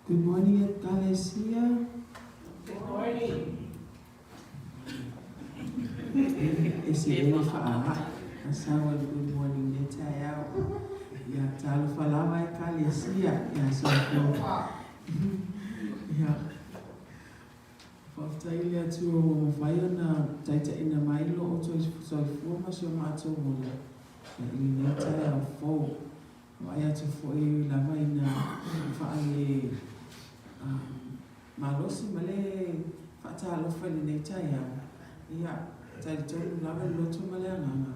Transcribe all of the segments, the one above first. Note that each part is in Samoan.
Good morning Ekalesia. Good morning. E se ele faalai a sau ai good morning i lenei taeao. Ia, talofa lava Ekalesia. Ia, soifua. Ia, faafetai i le Atua ua mafai ona taitaiina mai lo outou soifua ma si o matou ola i lenei taeao fou. Vaai atu foi e ui lava ina faale malosi ma le faatalofa i lenei taeao, ia, talitonu lava le loto ma le agaga,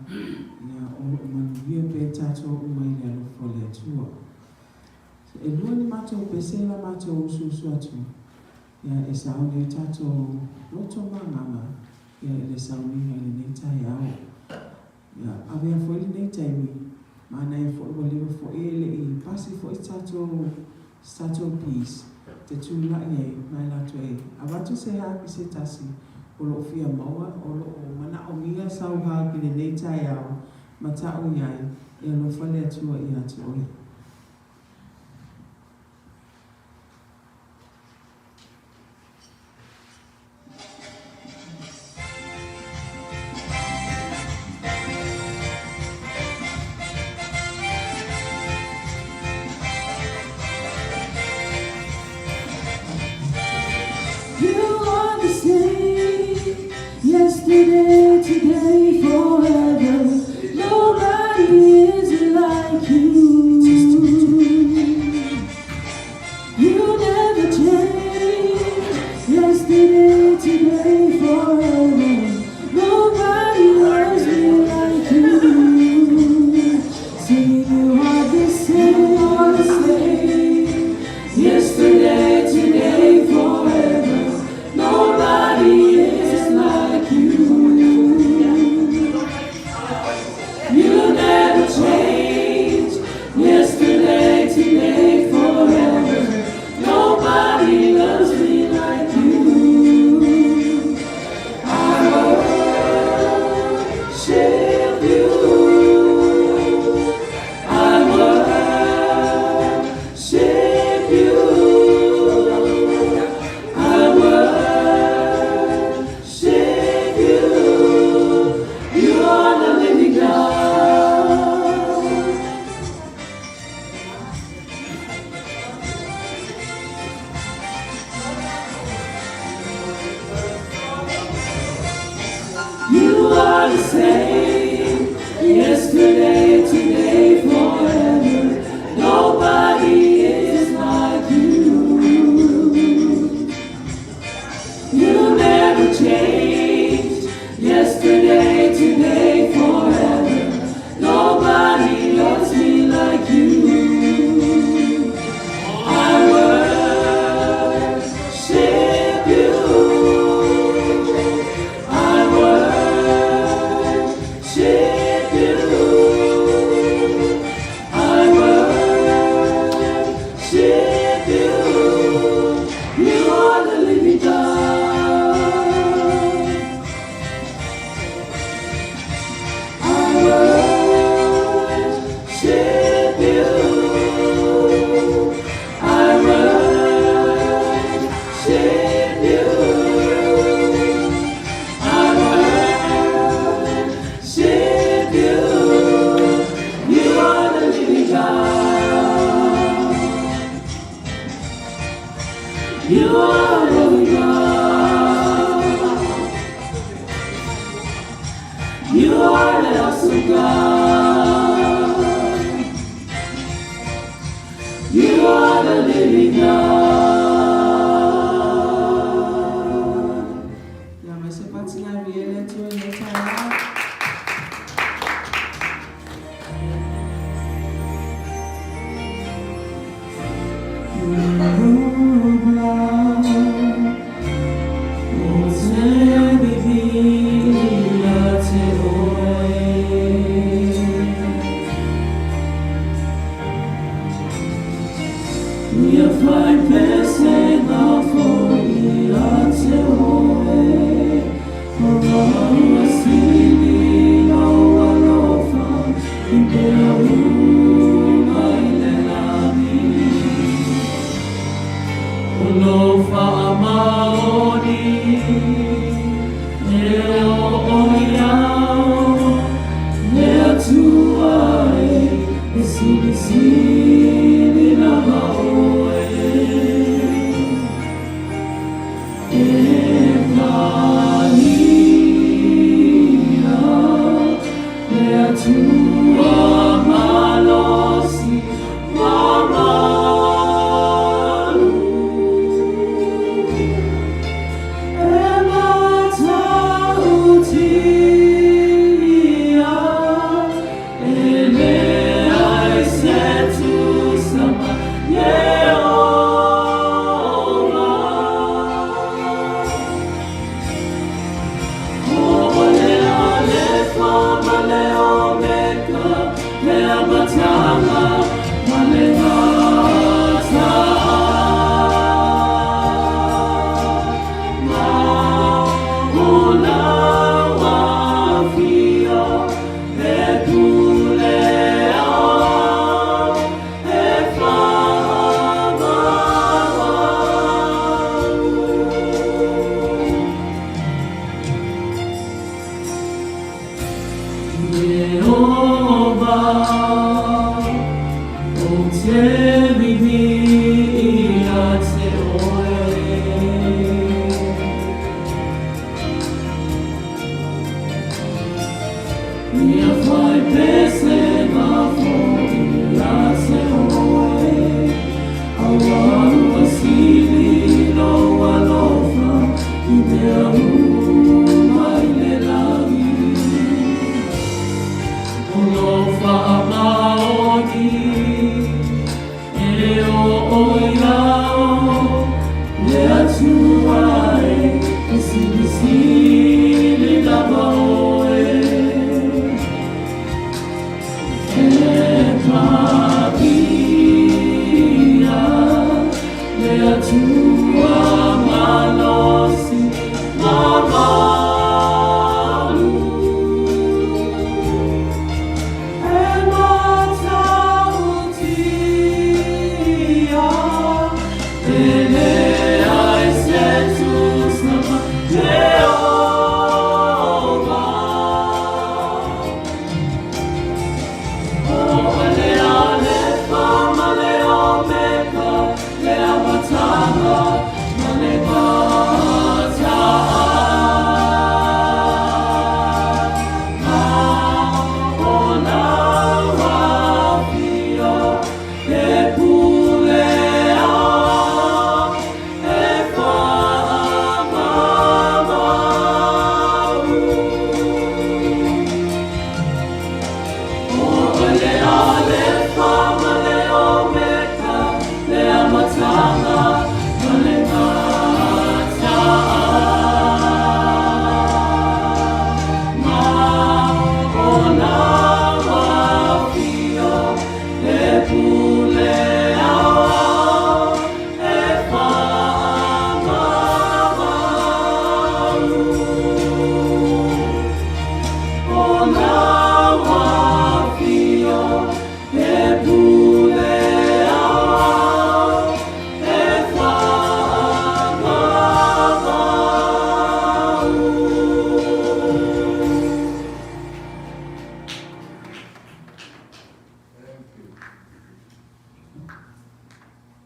ia, o lo o manuia pea tatou uma i le alofa o le Atua. E lua ni matou pese la matou usuusu atu, ia, e sauni ai tatou loto ma agaga, ia, i le sauniga i lenei taeao. Ia, avea foi lenei taimi, manaia foi ua leva foi e le i pasi foi se tatou, se tatou Peace, te tulai ai ma e latou e avatu se hug i se tasi o lo o fia maua, o lo o manaomia sau hug i lenei taeao, ma tau i ai, E alofa le Atua ia te oe. You are the same yesterday, today, forever. Nobody is like you. You never change. Yesterday, today, forever. Nobody loves me like you. Singing, you are the same, you are the same. Yesterday, today, forever. Nobody is like you. You never change. Yesterday, today, forever. Nobody loves me like you. I worship you. I worship you. I worship you. You are the living God. You are the same yesterday, today, forever. Nobody is like you. You never change. Yesterday, today, forever. Nobody loves me like you. I worship you. I worship you. I worship you. You are the living God. I worship you. I worship you. I worship you. You are the living God. You are the living God. You are the awesome God. You are the living God. Ia mai se patinga e le Atua i lenei taeao. Ia fai pesega foi ia te oe, o ua sili.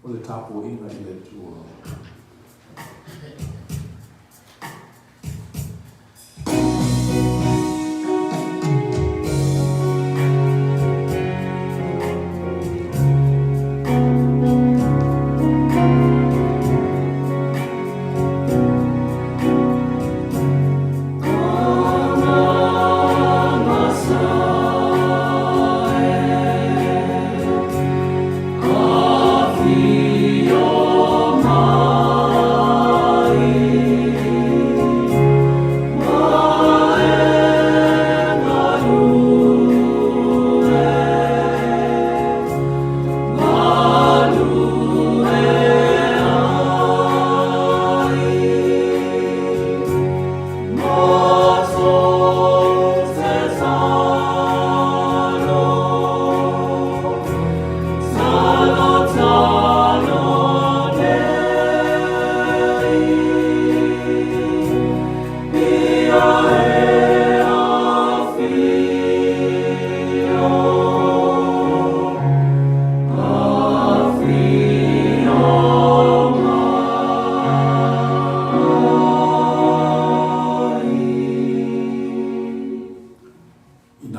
O le tapuaiga i le Atua.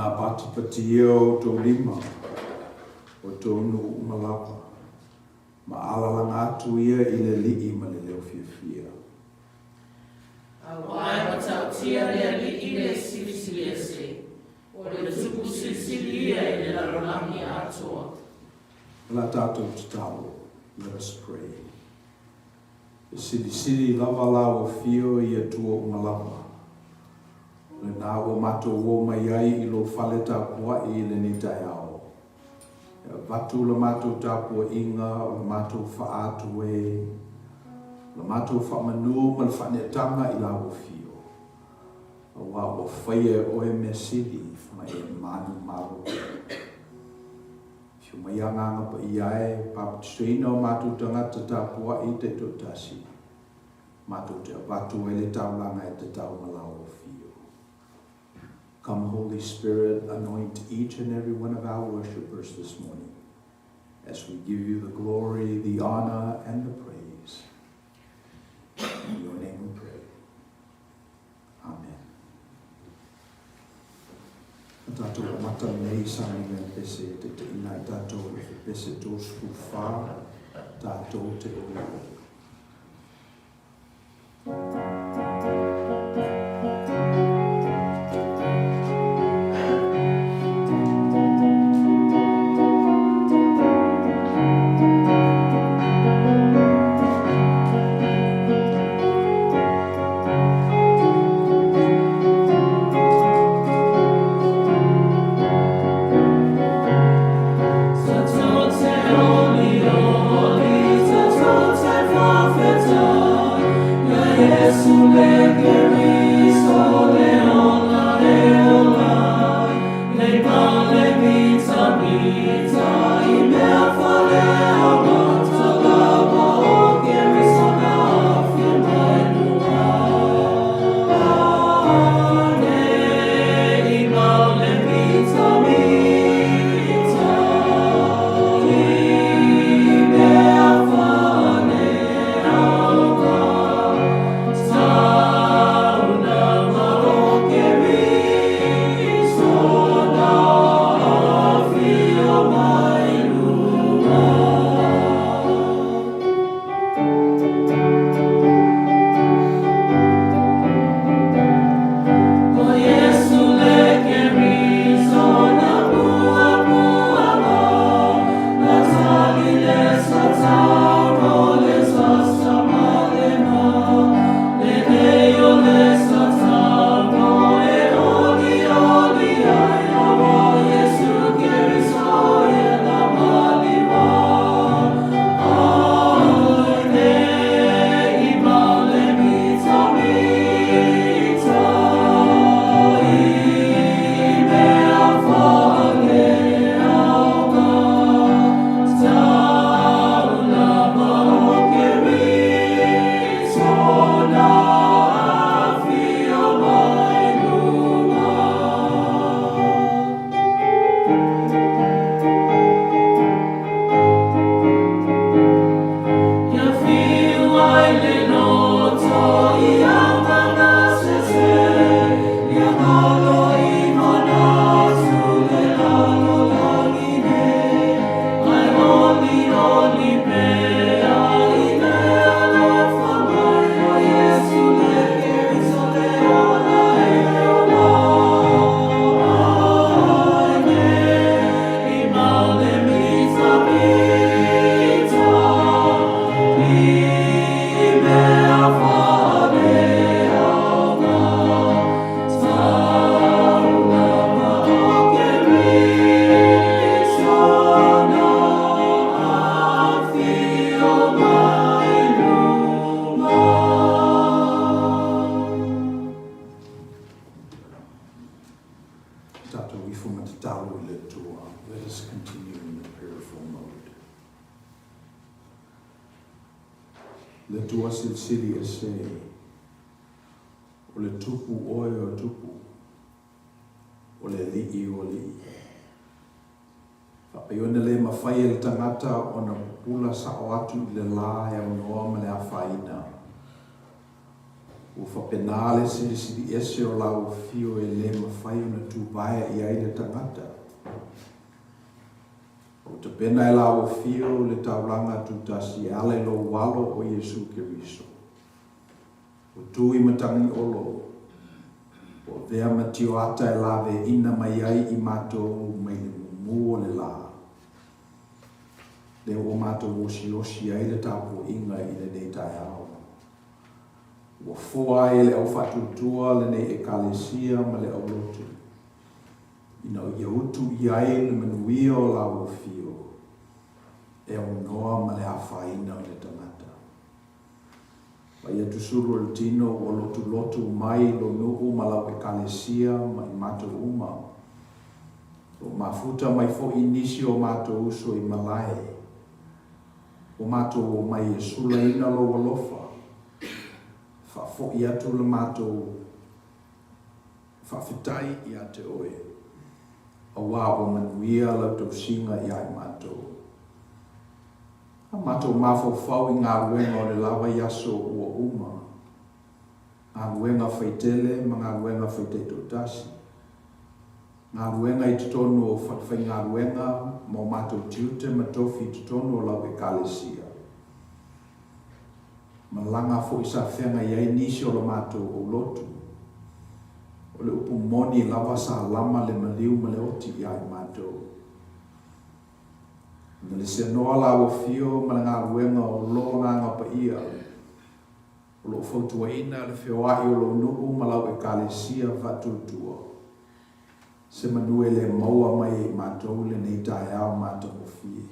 Na patipatia o outou lima, o outou nuu uma lava, ma alalaga atu ia i le Alii ma le leo fiafia. Auā e matautia le Alii le Silisiliese, o le Tupu Silisili ia i le lalolagi atoa. O le a tatou tatalo, Let us pray. E silisili lava lau afio i Atua uma lava. O lena ua matou o mai ai i lou fale tapuai i lenei taeao. E avatu la matou tapuaiga o le matou faa-atu e, o la matou faamanu ma le faaneetaga i lau afio, aua ua faia e oe mea sili ma e manumalo. Afio mai Agaga Paia e, papatisoina o matou tagata tapuai taitoatasi, matou te avatu ai le taulaga e tatau ma lau afio. Come Holy Spirit, anoint each and every one of our worshippers this morning as we give you the glory, the honor, and the praise. In your name we pray. Amen. A tatou amata lenei sauniga i pese e taitaiina ai tatou i le pese 34, tatou te olioli. Tatou ifo ma tatalo i le Atua. Let us continue in the prayerful mode. Le Atua silisili ese, o le Tupu oe o Tupu, o le Alii o Alii. Faapeiona le mafai e le tagata ona pupula sao atu i le la e aunoa ma le afaina. Ua faapena le silisili ese o lau afio e le mafai ona tuvae i ai le tagata. Ua tapena e lau afio le taulaga tutasi e ala i lou Alo o Iesu Keriso. Ua tu i Matagiolo, ua avea ma tioata e laveina mai ai i matou mai le mumu o le la. Lea ua matou osiosi ai le tapuaiga i lenei taeao. Ua foa ai e le au faatuatua lenei Ekalesia ma le aulotu, ina ia utu i ai le manuia o lau afio e aunoa ma le afaina o le tagata. Vaai atu sulu o le tino ua lotulotu mai lo nuu ma lau Ekalesia ma i matou uma. Ua mafuta mai foi nisi o matou uso i malae. Ua matou omai e sulaina lou alofa, e faafoi atu le matou faafetai ia te oe, auā ua manuia lau tausiga ia i matou. A matou mafaufau i galuega o le la vaiaso ua uma, galuega faitele ma galuega faitaitoatasi, galuega i totonu o falefaigaluega ma o matou tiute ma tofi i totonu o lau Ekalesia. Malaga foi sa feagai ai nisi o la matou aulotu. O le upu moni lava sa lama le maliu ma le oti ia i matou. Na le seanoa lau afio ma le galuega o lo Agaga Paia, o lo o fautuaina le feoai o lou nuu ma lau Ekalesia faatuatua. Se manu e le maua mai e i matou lenei taeao matagofie.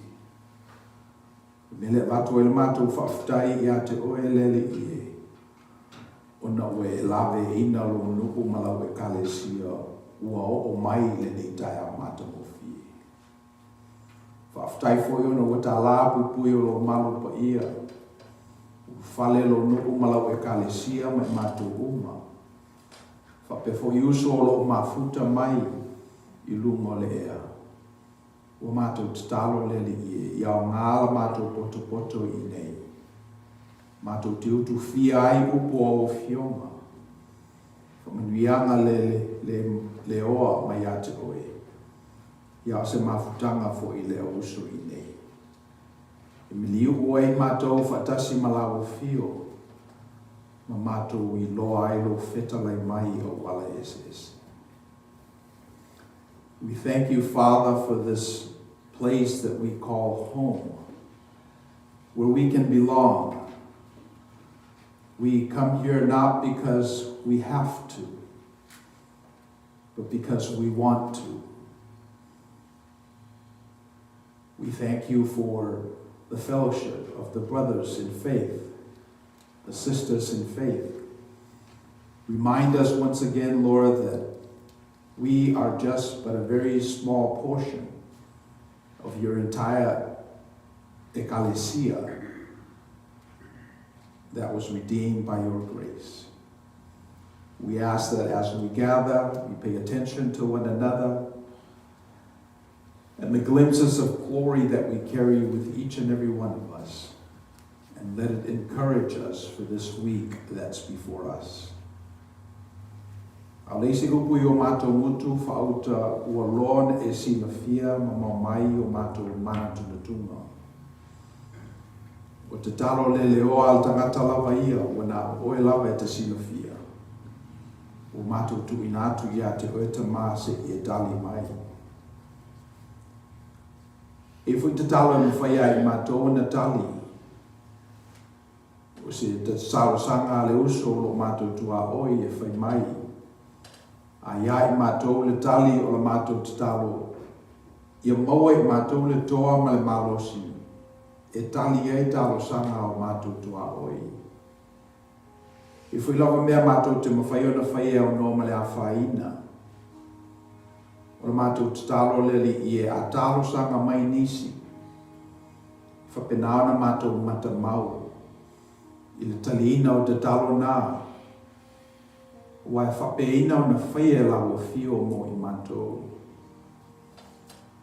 Le mea lea e avatu ai le matou faafetai ia te oe le Alii e, ona ua e laveina lou nuu ma lau Ekalesia ua oo mai i lenei taeao matagofie. Faafetai foi ona ua talā puipui o lou malu paia, ulufale lou nuu ma lau Ekalesia ma i matou uma, faapea foi uso o lo o mafuta mai i luga o le ea. Ua matou tatalo le Alii e, ia aoga la matou potopoto i inei. Matou te utufia ai upu o au afioga. Faamanuiaga le, le, le oa mai ia te oe. Ia o se mafutaga foi le au uso i inei. E miliuʻu ai matou faatasi ma lau afio, ma matou iloa ai lou fetalai mai i auala eseese. We thank you, Father, for this place that we call home, where we can belong. We come here not because we have to, but because we want to. We thank you for the fellowship of the brothers in faith, the sisters in faith. Remind us once again, Lord, that we are just but a very small portion of your entire ecclesia that was redeemed by your grace. We ask that as we gather, we pay attention to one another and the glimpses of glory that we carry with each and every one of us. And let it encourage us for this week that's before us. A leai se upu i o matou gutu faauta ua loa ona e silafia mamao mai i o matou manatunatuga. O te talo le leoa a le tagata lava ia ua na o oe lava e te silafia. Ua matou tuuina atu ia te oe Tama seʻi e tali mai. E foi tatalo e mafai ai i matou ona tali. O se talosaga a le uso o lo matou tuaoi e fai mai. A ia i matou le tali o la matou tatalo, ia maua i matou le toa ma le malosi e tali ai talosaga a o matou tuaoi. E foi lava mea matou te mafai ona fai e aunoa ma le afaina. O le matou tatalo le Alii e a talosaga mai nisi, e faapena ona matou matamau i le taliina o tatalo na, aua e faapeina ona faia e lau afio mo i matou.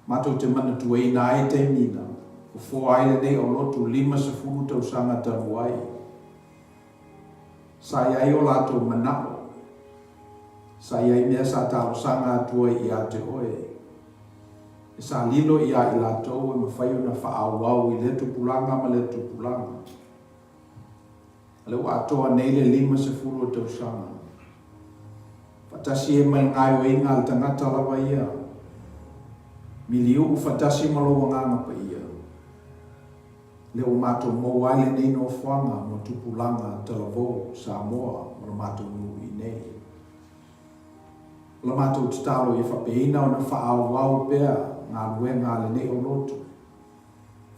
Matou te manatuaina ai taimi na fofoa ai lenei aulotu 50 tausaga talu ai. Sa i ai o latou manao. Sa i ai mea sa talosaga atu ai ia te oe. E sa lilo ia i latou e mafai ona faaauau i lea tupulaga ma lea tupulaga. A lea ua atoa nei le 50 o tausaga. Faatasi ai ma le gaoioiga a le tagata lava ia. Miliu'u faatasi ma lou Agaga Paia. Lea ua matou maua ai lenei nofoaga mo tupulaga talavou Samoa ma lo matou nuu i inei. O la matou tatalo ia faapea ona faaauau pea galuega a lenei aulotu,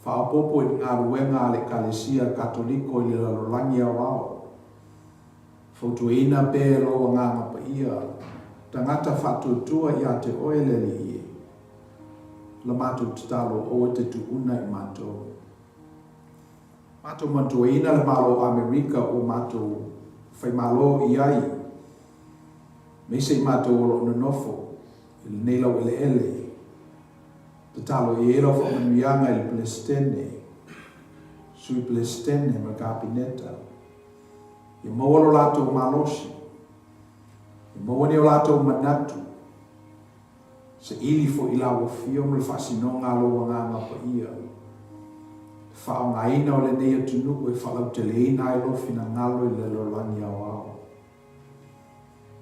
faaopoopo i galuega a le Ekalesia Katoliko i le lalolagi aoao, fautuaina pea e lou Agaga Paia tagata faatuatua ia te oe le Alii e. La matou tatalo aua e te tuuna i matou. Matou manatuaina le Malo o Amerika ua matou faimalo i ai, aemaise i matou o lo o nonofo i lenei laueleele. Tatalo i ai lau faamanuiaga i le Peresetene, Sui Peresetene ma le Kapeneta, ia maua lo latou malosi, ia maua ni o latou manatu, Saili foi i lau Afio ma le faasinoga a lou Agaga Paia, le faaaogaina o lenei atunuu e faalauteleina ai lou finagalo i le lalolagi aoao.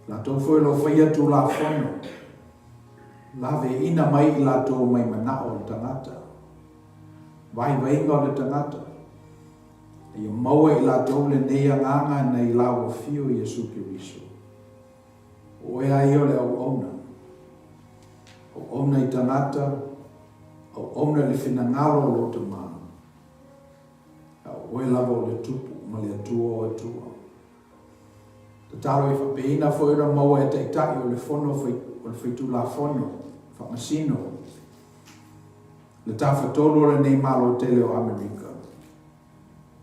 Latou foi o lo o faia Tulafono, laveaiina mai i latou mai manao o le tagata, vaivaiga o le tagata, a ia maua e i latou lenei agaga nai lau Afio Iesu Keriso. O oe lava ia o le auauna. Auauna i tagata, auauna i le finagalo o lou Tama. A o oe lava o le Tupu ma le Atua o Atua. Tatalo ia faapeina foi ona maua e Taitai o le Fono o le Faitulafono, Faamasino, le Tafatolu o lenei Malo tele o Amerika.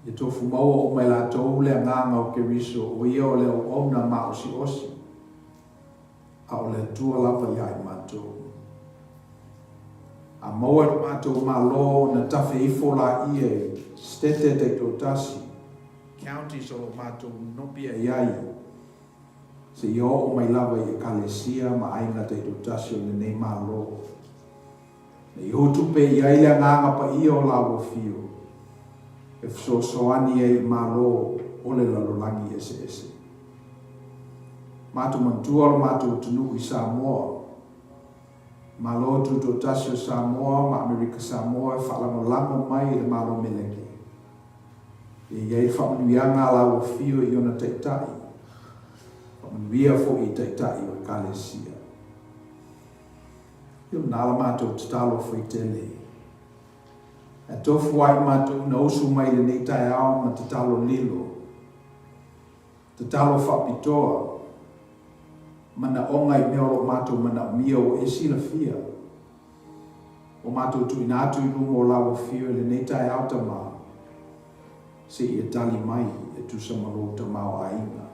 Ia tofu maua uma e latou le agaga o Keriso, o ia o le auauna maosiosi, a o le Atua lava ia i matou. A maua e lo matou Malo ona tafe ifo laia i Setete taitoatasi, counties, o lo matou nopi ai ai, seia oo mai lava i Ekalesia ma aiga taitoatasi o lenei Malo. Ne i hōtupe i ai le Agaga Paia o lāua Whio, e fesoasoani ai i Malo o le lalolagi eseese. Matou manatua lo matou atunuu i Samoa, Malo Tutoatasi o Samoa ma Amerika Samoa e faalagolago mai i le Malo Meleki. Ia i ai le faamanuiaga a lāua Whio i ona taitai, faamanuia foi i taitai o Ekalesia. Ia na la matou tatalo faitele. Ae tofu ai matou na usu mai lenei taeao ma tatalo lilo, tatalo faapitoa, manaoga i mea o lo o matou manaomia ua e silafia. Ua matou tuuina atu i luma o lau Afio i lenei taeao Tama, se i e tali mai e tusa ma lou tamaoaiga.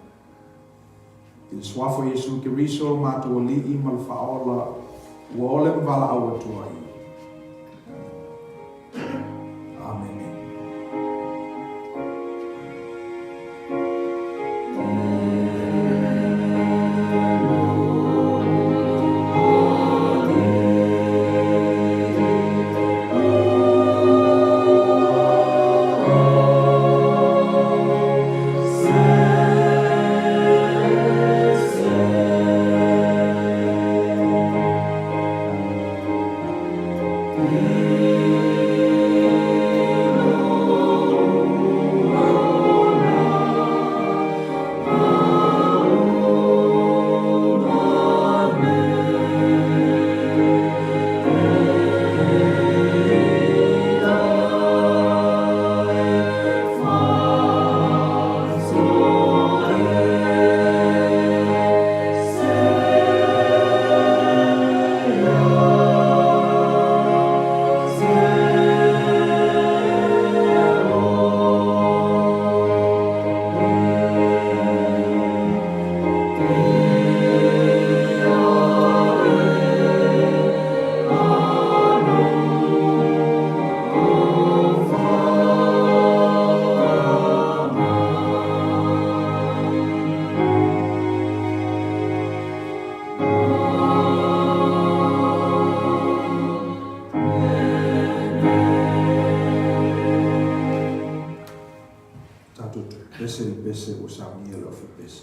I le Suafa o Iesu Keriso lo matou Alii ma le Faaola, ua ole ma valaau atu ai. Amene. pese.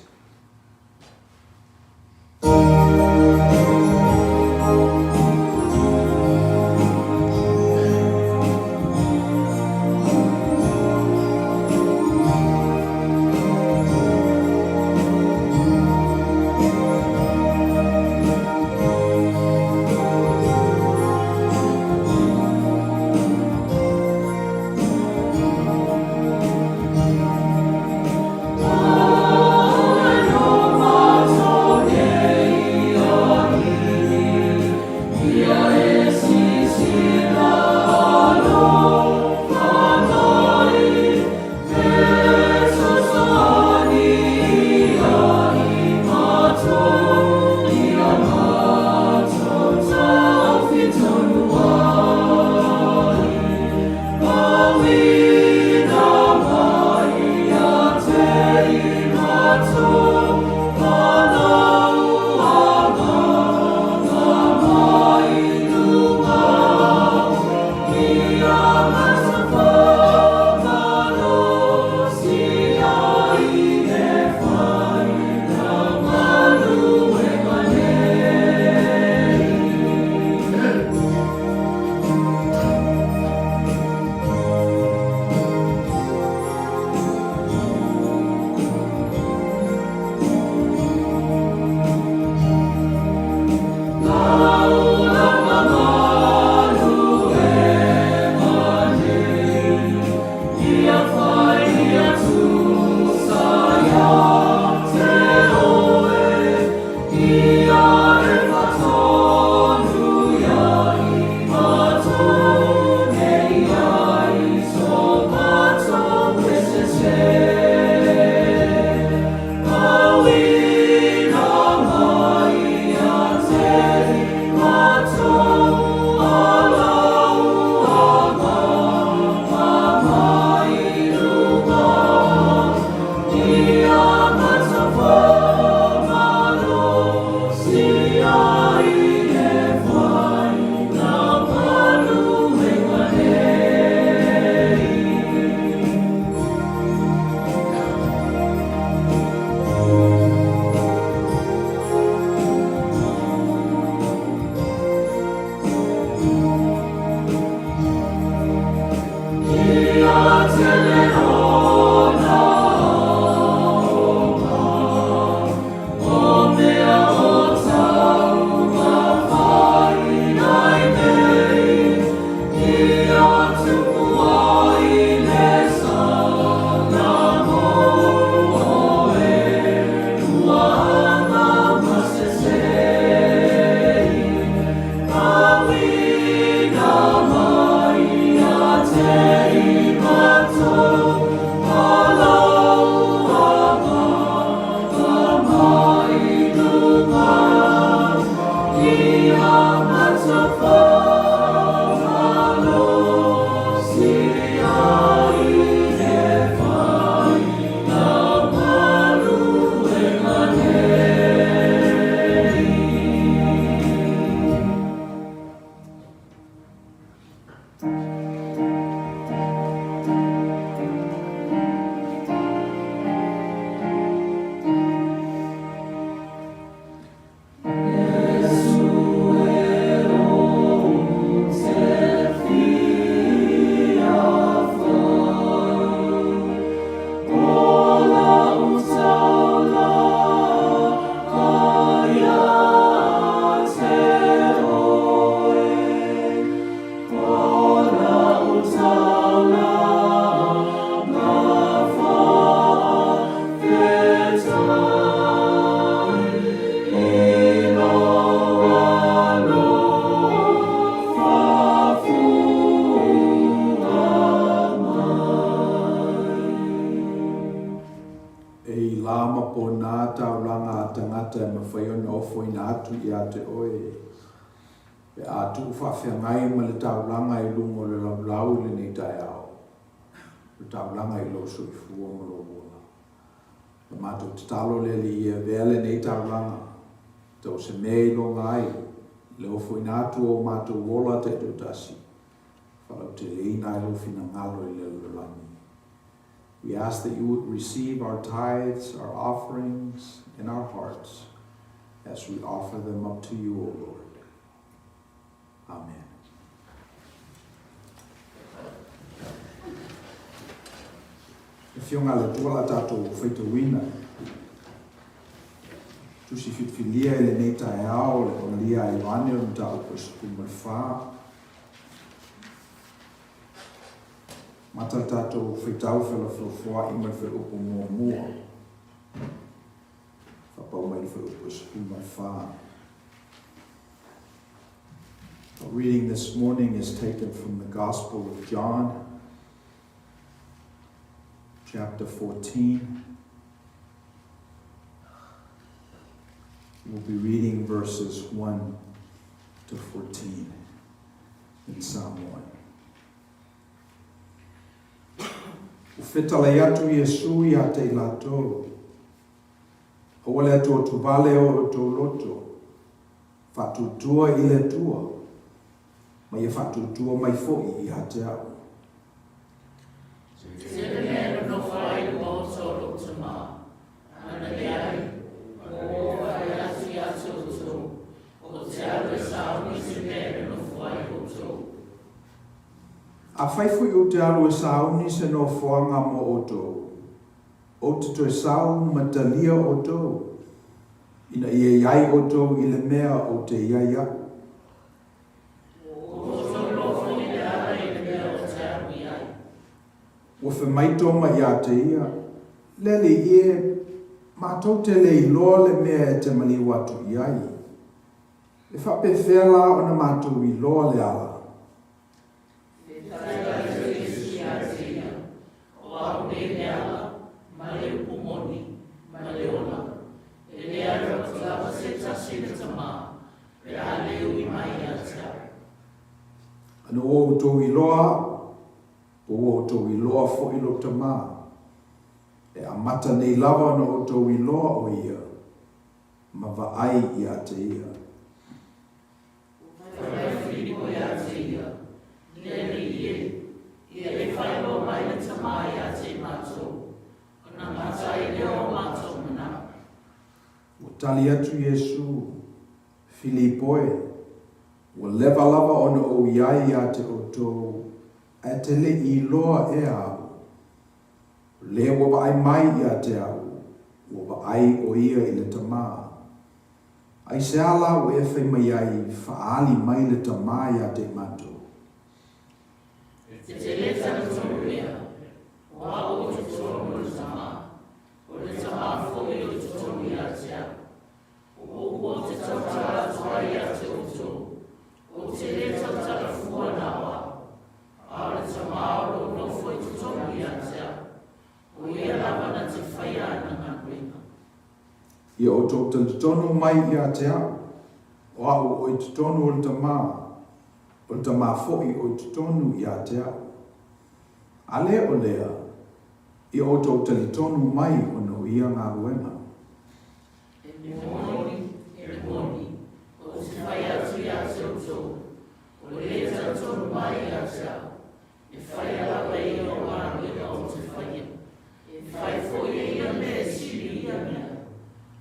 E i la ma pona taulaga a tagata e mafai ona ofoina atu ia te oe, pe a tuufaafeagai ma le taulaga i luga o le laulau i lenei taeao, o le taulaga i lou soifua ma lou ola. O le matou tatalo le Alii e avea lenei taulaga, tau se mea e iloga ai le ofoina atu o o matou ola taitoatasi, falauteleina ai lou finagalo i le lalolagi. We ask that you would receive our tithes, our offerings, and our hearts as we offer them up to you, O Lord. Amen. Le Afioga a le Atua la tatou faitauina. Tusi filifilia i lenei taeao le Pagalia a Ioane o le mataupu e 14. Mata le tatou faitau felafolafoa'i mai le fuaiupu muamua. Faapau mai le fuaiupu e 14. Our reading this morning is taken from the Gospel of John, chapter 14. We'll be reading verses 1 to 14 in Samoan. Ua fetalai atu Iesū iā te i latou, Aua le atuatuvale o outou loto, faatuatua i le Atua, ma ia faatuatua mai foi ia te au. Tele mea e nonofo ai le maota o lou tama, ana leai, ua ou fai atu ia te outou, ou te alu e sauni se mea e nonofo ai outou. Afai foi ou te alu e sauni se nofoaga mo outou, ou te toe sau ma talia outou, ina ia i ai outou i le mea ou te i ai au. Ua outou iloa foi le ala i le mea ou te alu i ai. Ua femai Toma ia te ia, Le Alii e, matou te le iloa le mea e te maliu atu i ai. E faapefea la ona matou iloa le ala? E tali atu Iesu ia te ia, O au nei le ala, ma le upu moni, ma le ola. E le alu atu lava se tasi i le Tama, pe a le ui mai ia te au. Ana ua outou iloa au, po ua outou iloa foi lou Tama. E amata nei lava ona outou iloa o ia, ma vaai ia te ia. Fai mai Filipo ia te ia, Le Alii e, ia e faailoa mai le Tama ia te matou, ona gata ai lea o matou manao. Ua tali atu Iesū, Filipo e, ua leva lava ona ou i ai ia te outou, ae te le i iloa ea au. O le ua vaai mai ia te au, ua vaai o ia i le Tama. Aisea la ua e fai mai ai, Faaali mai le Tama ia te matou? E te le talitonu ea, o au i totonu o le Tama, o le Tama foi o totonu ia te au. O upu ou te tautala atu ai ia te outou, ou te le tautala fua na o au, a o le Tama o loo nofo i totonu ia te au, o ia lava na te faia ana galuega. Ia outou talitonu mai ia te au, o au o i totonu o le Tama, o le Tama foi o i totonu ia te au. A le o lea, ia outou talitonu mai ona o ia galuega. E moni, e moni, ou te fai atu ia te outou, o le talitonu mai ia te au, E faia lava e ia o galuega ou te faia. E fai foi e ia mea e sili ia mea,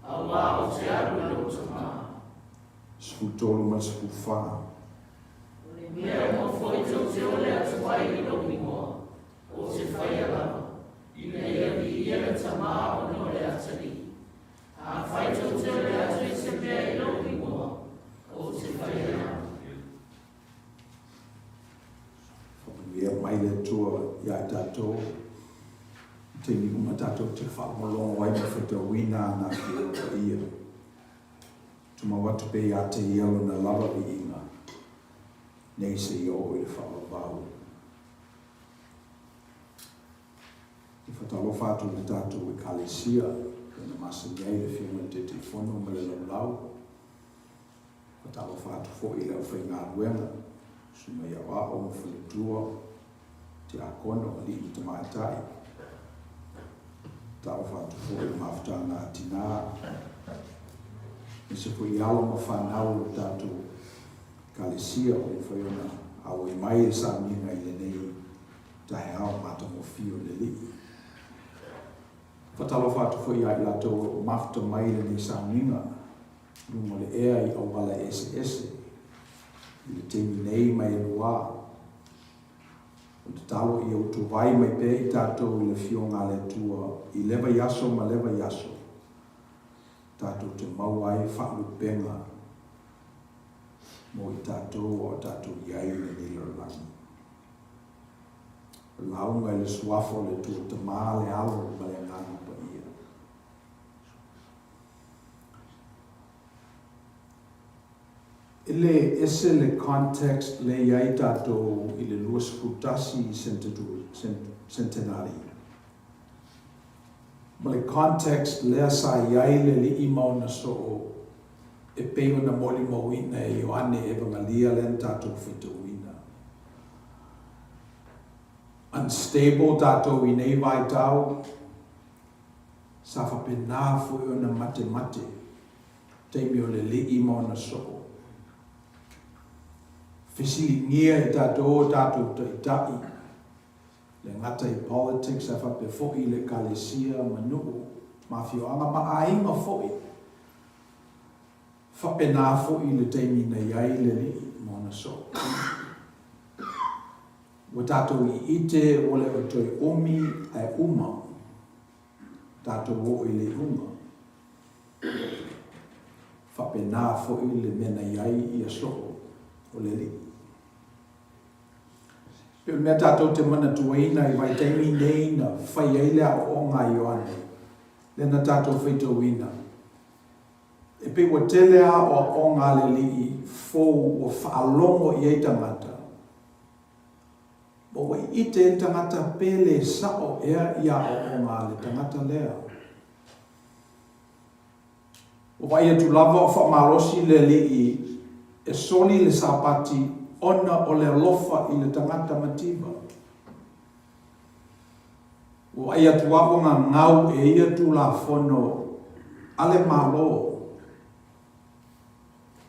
auā ou te alu i lou Tamā. 13 ma le 14. O le mea uma foi tou te ole atu ai i lou ingoa, ou te faia lava, ina ia viia le Tamā ona o le Atalii. Afai tou te ole atu i se mea i lou ingoa, ou te faia lava. Faamanuia mai le Atua iā i tatou i taimi uma tatou te faalogologo ai ma faitauina ana Afioga Paia. Tumau atu pea iā te ia lona lava viiga, nei seia oo i le faavavau. E fatalofa atu i le tatou Ekalesia, pei ona masani ai le Afioga i le Taitaifono ma le Laulau. Faatalofa atu foi i le aufaigaluega, susuga i aoao ma faletua, tiakono, alii ma tamaitai. Faatalofa atu foi i le mafutaga a tina, aemaise foi i alo ma fanau o le tatou Ekalesia ua mafai ona auai mai i le sauniga i lenei taeao matagofie o le Alii. Faatalofa atu foi ia i latou o lo o mafuta mai i lenei sauniga i luga o le ea i auala eseese i le taimi nei ma e luā. O le tatalo ia utuvai mai pea i tatou i le Afioga a le Atua i lea vaiaso ma lea vaiaso, tatou te maua ai faalupega mo i tatou a o tatou i ai i lenei lalolagi. O le lauga i le Suafa o le Atua Tama, le Alo ma le Agaga Paia. E le ese le context lea i ai tatou i le 21 centenary ma le context lea sa i ai le alii ma ona soo e pei ona molimauina e Ioane Evangalia lea na tatou faitauina. Unstable tatou i nei vaitau, sa faapena foi ona matemate taimi o le alii ma ona soo. Fesiligia e tatou o tatou taitai, le gata i politics ae faapea foi i le ekalesia ma nuu ma afioaga ma aiga foi. Faapena foi le taimi na i ai le alii ma ona soo. Ua tatou iite ua le o toe umi ae uma tatou oo i le iuga. Faapena foi le mea na i ai ia soo o le Alii. Pei o le mea tatou te manatuaina i vaitaimi nei na fai ai le aoaoga a Ioane, lea na tatou faitauina, e pei ua tele lava aoaoga a le Alii fou ua faalogo i ai tagata, Ma ua ite ai le tagata pe le sao ea i aoaoga a le tagata lea. Ua vaai atu lava o faamalosi le alii e soli le Sapati ona o le alofa i le tagata mativa. Ua vaai atu lava ua gagau e ia Tulafono a le Malo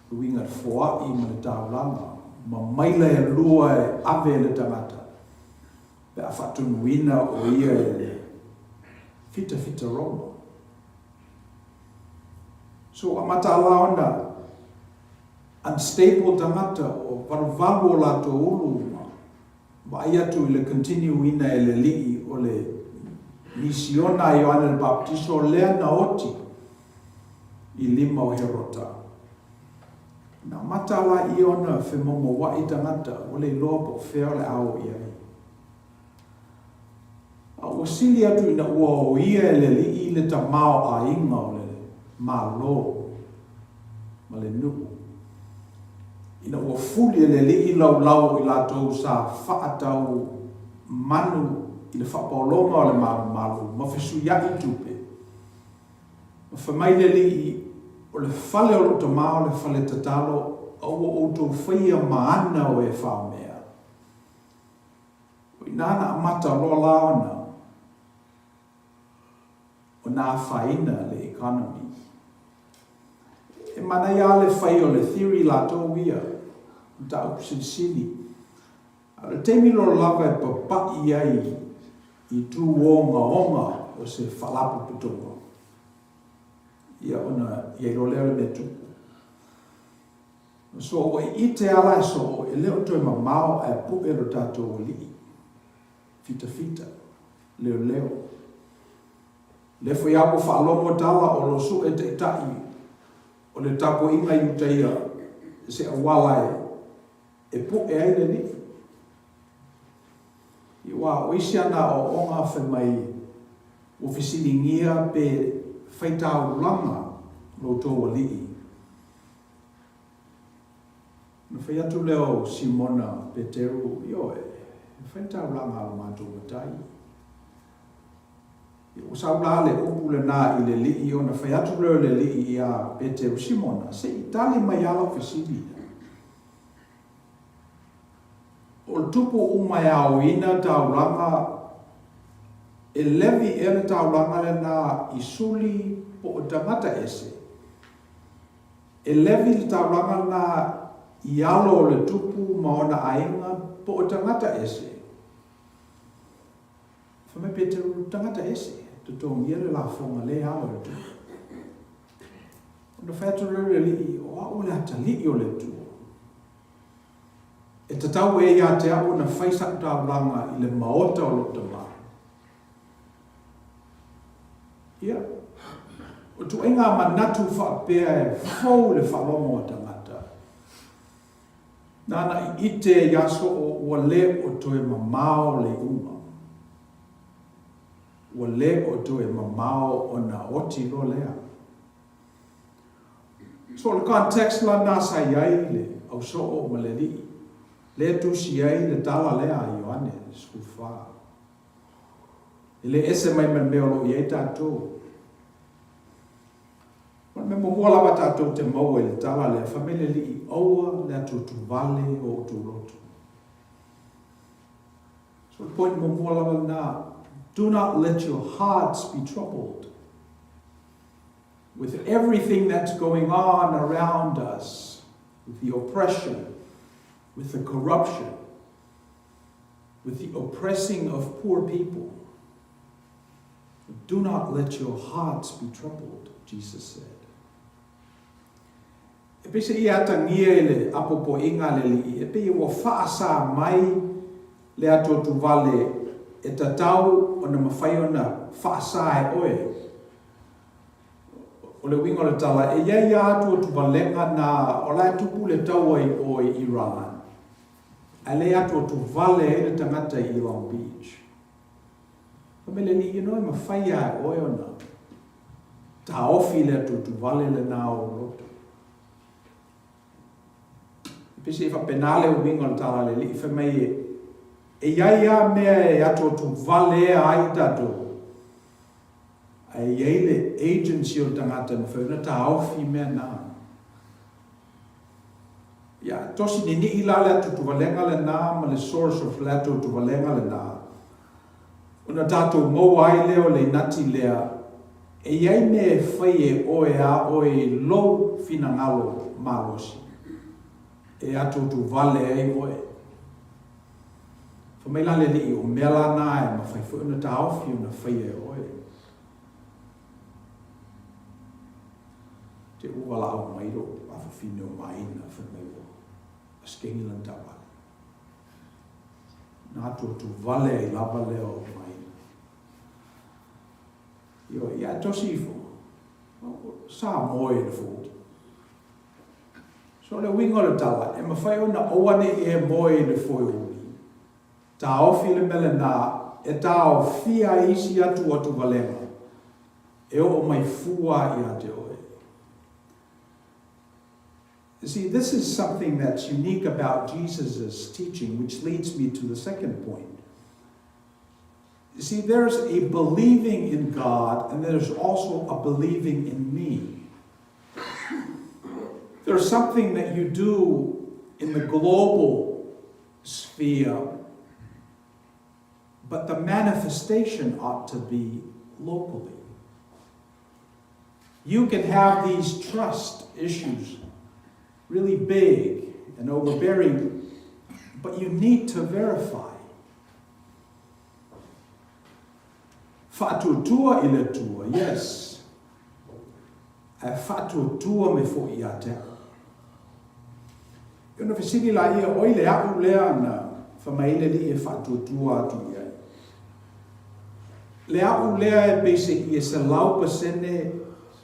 Le uiga le foai ma le taulaga, ma maila e lua e ave e le tagata pe a faatunuina o ia e le fitafita Roma. So ua amata la ona unstable tagata ua valuvalu o latou ulu ma vaai atu i le continue ina e le alii o le misiona a Ioane le Papatiso lea na oti i lima o Herota. Na amata la ia ona femaumaua tagata ua le iloa po o fea o le a o i ai. A ua sili atu ina ua oia e le alii le tamaoaiga o le Malo ma le nuu, ina ua fuli e le alii laulau o i latou sa faatau manu i le faapaologa o le malumalu ma fesuiai tupe, Ma fai mai le Alii, O le fale o lou Tama o le fale tatalo, a ua outou faia ma ana o e faomea. O ina na amata loa la ona ona afaina le economy. E manaia lava le fai o le theory latou ia, mataupu silisili. A o le taimi loa lava e papaʻi ai i tu ogaoga o se faalapotopotoga, ia ona i ai loa lea o le mea tupu. So ua iite lava la e soo, e le o toe mamao ae puʻe lo tatou alii, fitafita, leoleo. Lea foi lava ua faalogo tala o lo suʻe taitai o le tapuaiga i uta ia se auala e e puʻe ai le alii. Aua o isi ana aoaoga fai mai ua fesiligia pe fai taulaga lo outou alii. Ona fai atu lea o Simona Peteru, Ioe, e fai le taulaga a lo matou matai. Ua sau la le upu lena i le alii, ona fai atu lea o le alii ia Peteru, Simona, se i tali mai lava lau fesili. O le tupu uma e aoina taulaga, e levy ea le taulaga lena i suli po o tagata ese? E levy le taulaga lena i alo o le tupu ma ona aiga po o tagata ese? Fai mai Peteru, tagata ese. totogia le lafoga le ao e le Atua. Ona fai atu lea o le Alii, O au o le atalii o le Atua. E tatau ea ia te au ona fai sa'u taulaga i le maota o lo'u tama? Ia, o tuaiga manatu faapea e fou le faalogo a tagata. Nāna i ite i aso o ua le o toe mamao le iuga. Ua le o toe mamao ona oti loa lea. So o le context la lena sa i ai le ausoo ma le alii, lea e tusi ai le tala lea a Ioane 14. E le ese mai ma le mea o lo o i ai tatou. O le mea muamua lava tatou te maua i le tala lea, fai mai le Alii, Aua le atuatuvale o outou loto. So le point muamua lava lena, do not let your hearts be troubled with everything that's going on around us, with the oppression, with the corruption, with the oppressing of poor people. Do not let your hearts be troubled, Jesus said. E pei se i atagia i le apoapoaiga a le Alii, e pei ua faasā mai le atuatuvale e tatau ona mafai ona faasā e oe. O le uiga o le tala, e i ai lava atuatuvalega na o la e tupu le taua i o i Iran, ae le atuatuvale ai le tagata i Long Beach. Fai mai le Alii, you know, e mafai lava e oe ona taofi le atuatuvale lena o ou loto. E pei se i faapena le uiga o le tala a le Alii, fai mai e, e i ai lava mea e atuatuvalea ai tatou, ae i ai le agency o le tagata e mafai ona taofi mea na. Ia, tosi ninii la le atuatuvalega lena ma le source of le atuatuvalega lena, ona tatou maua ai lea o le inati lea, e i ai mea e fai e oe a oe i lou finagalo malosi, e atuatuvale ai oe. Fai mai la le Alii, o mea la na e mafai foi ona taofi ona faia e oe. Te ua valaau mai lou afafine o Maina fai mai ua askengi lana taavale. Na atuatuvale ai lava lea o Maina. Ioe, ia tosi ifo. Sa moe i le fouli. So o le uiga o le tala, e mafai ona aua ne i e moe i le foeuli. Taofi le mea lena e taofia ai isi atuatuvalega e oo mai fua ia te oe. You see, this is something that's unique about Jesus' teaching, which leads me to the second point. You see, there's a believing in God, and there's also a believing in me. There's something that you do in the global sphere, but the manifestation ought to be locally. You can have these trust issues really big and overbearing, but you need to verify. Faatuatua i le Atua, yes. Ae faatuatua mai foi ia te au. Ona fesili laia, O ai le a'u lea na fai mai ai le Alii e faatuatua atu i ai? Le a'u lea e peise'i e 100%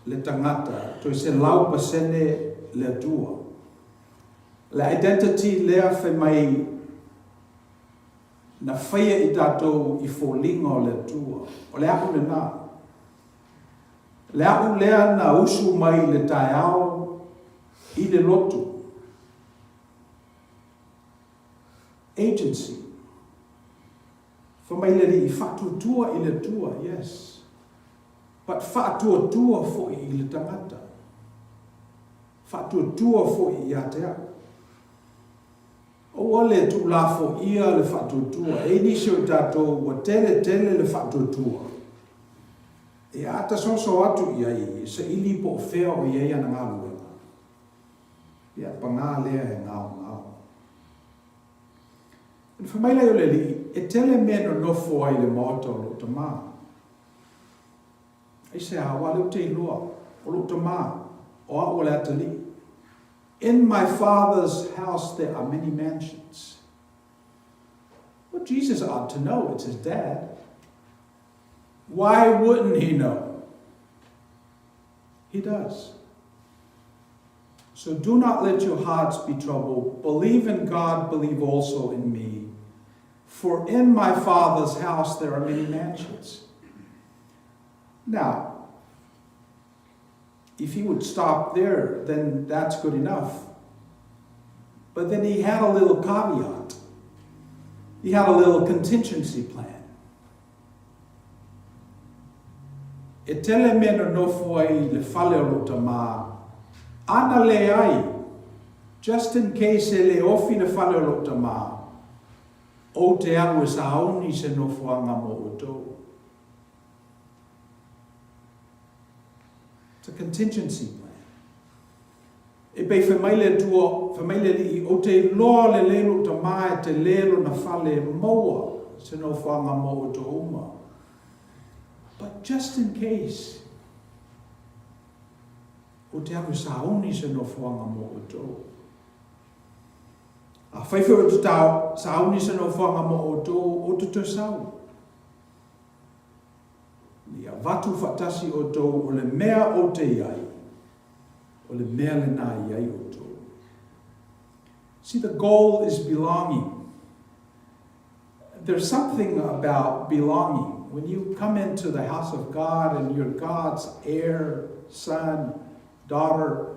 le tagata, toe 100% le Atua. Le identity lea fai mai na faia i tatou i foliga o le Atua. O le a'u lena. Le a'u lea na usu mai i le taeao i le lotu. Agency. Fai mai le Alii, faatuatua i le Atua, yes. But faatuatua foi i le tagata. Faatuatua foi ia te au. Aua le tuulafoia le faatuatua. E i ai nisi o tatou ua tele tele le faatuatua. E ata soso atu i ai, e saili po o fea o i ai ana galuega. Ia, pagā lea e gaogao. Ona fai mai lea o le Alii, E tele mea e nonofo ai i le maota o lou Tama. Aisea, aua o lea ou te iloa, o lou Tamā, o au o le atalii. In my Father's house there are many mansions. Well, Jesus ought to know, it's his dad. Why wouldn't he know? He does. So do not let your hearts be troubled. Believe in God, believe also in me. For in my Father's house there are many mansions. Now, if he would stop there, then that's good enough. But then he had a little caveat. He had a little contingency plan. E tele mea nonofo ai i le fale o lou tamā, ana leai, just in case e le ofi le fale o lou tamā, ou te alu e sauni se nofoaga mo outou. It's a contingency plan. E pei fai mai le Atua, fai mai le Alii, Ou te iloa lelei lou tamā e telē lona fale e maua se nofoaga mo outou uma. But just in case, ou te alu e sauni se nofoaga mo outou. Afai foi ou te sauni se nofoaga mo outou, ou te toe sau. Ia avatu faatasi outou o le mea ou te i ai, o le mea lena i ai outou. See, the goal is belonging. There's something about belonging. When you come into the house of God and you're God's heir, son, daughter,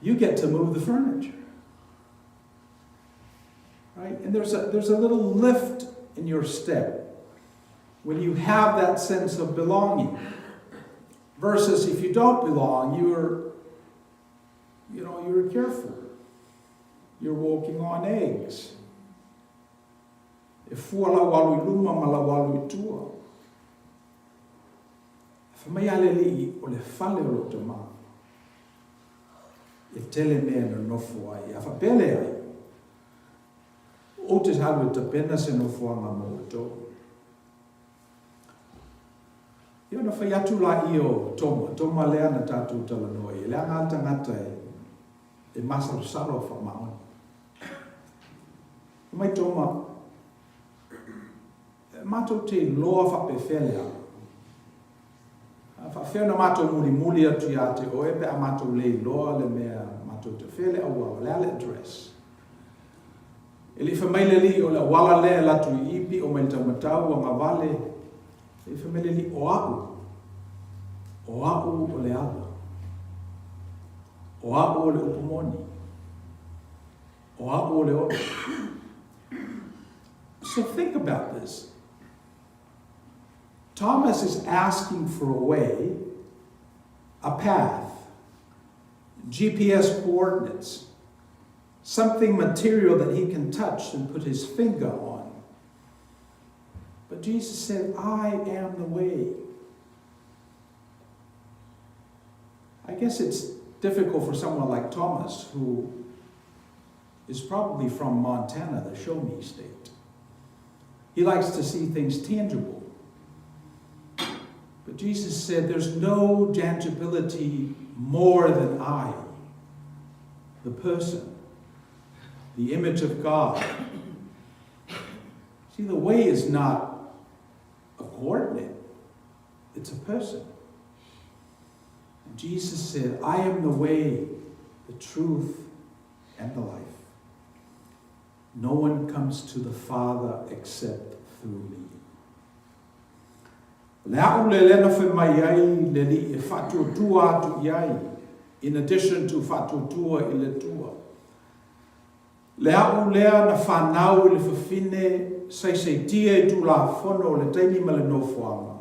you get to move the furniture. Right? And there's a, there's a little lift in your step when you have that sense of belonging. Versus if you don't belong, you're, you know, you're careful. You're walking on eggs. E fua lau alu i luma ma lau alu i tua. Fai mai a le Alii o le fale o lou tamā. E tele mea e nonofo ai. A faapea leai, ou te alu e tapena se nofoaga mo outou. Ia ona fai atu laia o Toma, Toma lea na tatou talanoa i ai, leaga a le tagata e, e masalosalo a faamaoni. Fai mai Toma, Matou te iloa faapefea le ala. A faafefea ona matou mulimuli atu ia te oe pe a matou le iloa le mea matou te fea le auala, o le a le address? E le i fai mai le alii o le auala lea e alu atu i i, pio mai le taumatau, agavale. E le i fai mai le alii, o au, o au o le ala. O au o le upu moni. O au o le ola. So think about this. Thomas is asking for a way, a path, GPS coordinates, something material that he can touch and put his finger on. But Jesus said, I am the way. I guess it's difficult for someone like Thomas, who is probably from Montana, the show me state. He likes to see things tangible. But Jesus said, There's no tangibility more than I, the person, the image of God. See, the way is not a coordinate, it's a person. And Jesus said, I am the way, the truth, and the life. No one comes to the Father except through me. O le au le lea na fai mai ai le Alii e faatuatua atu i ai, in addition to faatuatua i le Atua. Le au lea na fanau i le fafine saisaitia i Tulafono o le taimi ma le nofoaga.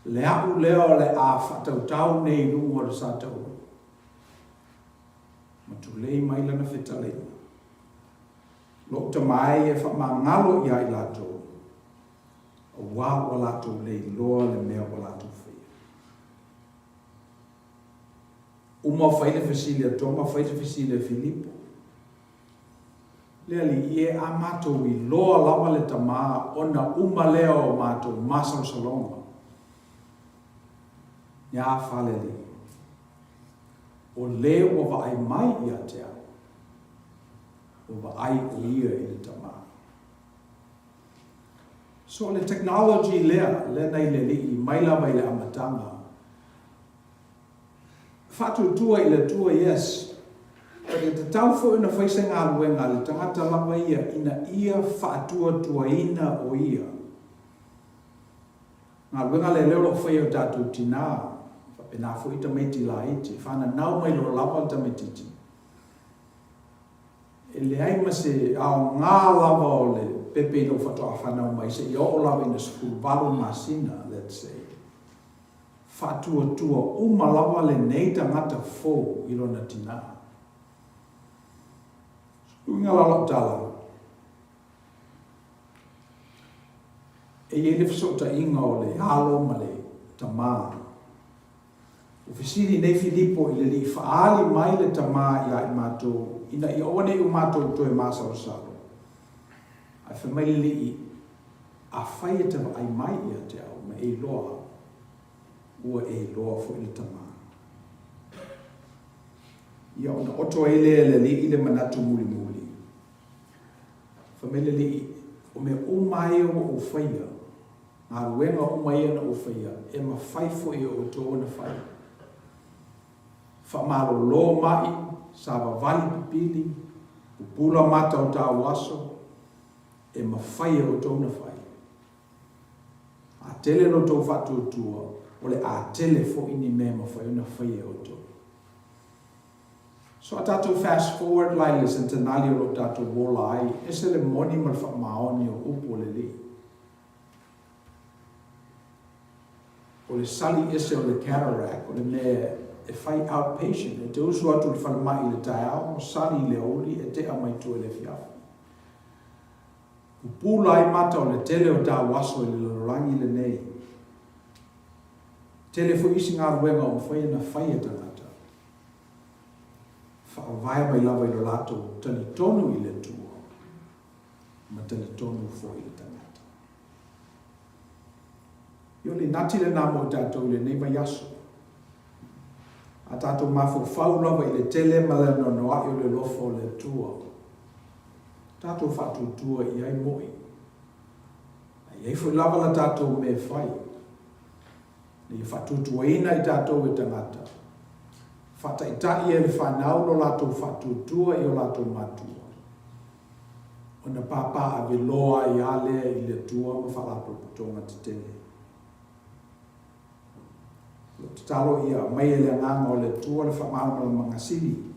Le au lea o le a faatautau nei i luga o le sa taua. Ma tulei mai lana fetalaiga. Lou tama ai e faamagalo ia i latou, auā ua latou le iloa le mea ua latou faia. Uma fai le fesili a Toma, fai le fesili a Filipo. Le Alii e, a matou iloa lava le Tamā ona uma lea o matou masalosaloga. Ni a fale alii? O le ua vaai mai ia te au, ua vaai o ia i le Tama. So o le technology lea, lea na i le Alii mai lava i le amataga. Faatuatua i le Atua, yes. But e tatau foi ona fai se galuega a le tagata lava ia ina ia faatuatuaina o ia. Galuega lea lea o lo o faia e o tatou tina, faapena foi tamaiti laiti, e fananau mai loa lava le tamaititi. E leai ma se aoga lava o le pepe ina ua faatoa fanau mai seia oo lava ina 18 masina, let's say. Faatuatua uma lava lenei tagata fou i lona tina. Uiga la o lau tala, e i ai le fesootaiga o le alo ma le tama. Ua fesili nei Filipo i le Alii, Faaali mai le Tama ia i matou, ina ia aua ne i o matou toe masalosalo. Ae fai mai le Alii, Afai e te vaai mai ia te au ma e iloa, ua e iloa foi le Tama. Ia ona oto ai lea e le Alii le manatu mulimuli. Fai mai le Alii, O mea uma lava ia ua ou faia, Galuega uma ia na ou faia, e mafai foi e outou ona fai. Faamalolo maʻi, savavali pipili, pupula mata o tauaso, e mafai e outou ona fai. A tele lo outou faatuatua, o le a tele foi ni mea e mafai ona faia e outou. So a tatou fast forward la i le sentenali o lo o tatou ola ai, ese le moni ma le faamaoni o upu o le Alii. O le sali ese o le cataract, o le mea e fai outpatient, e te usu atu i le falemai i le taeao, sali i le aoauli, e tea mai tua i le afiafi. Pupula ai mata o le tele o tauaso i le lalolagi lenei. Tele foi isi galuega o mafai ona fai e tagata. Faavae mai lava i lo latou talitonu i le Atua ma talitonu foi i le tagata. Ia o le nati lena mo i tatou i lenei vaiaso. A tatou mafaufau lava i le tele ma le anoanoai o le alofa o le Atua, tatou faatuatua i ai moi. A i ai foi lava la tatou mea e fai, ina ia faatuatuaina i tatou e tagata, faataitai e le fanau lo latou faatuatua i o latou matua, ona pāpā ave loa ai lava lea i le Atua ma faalapotopotoga tetele. O lou tatalo ia aumai e le Agaga o le Atua le faamalamalamaga sili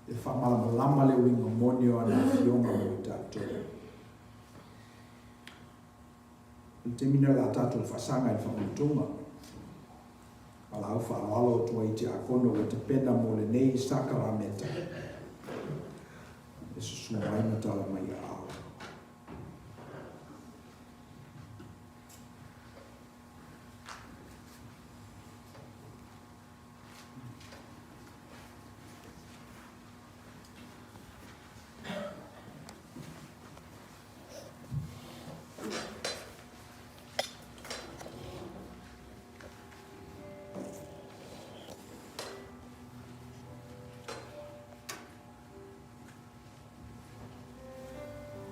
e faamalamalama le uiga moni o ana Afioga mo i tatou. I le taimi nei o le a tatou faasaga i le faamautuga. Valaau faaaloalo atu ai i Tiakono ua tapena mo lenei sakarameta e susu mai ma tala mai aao.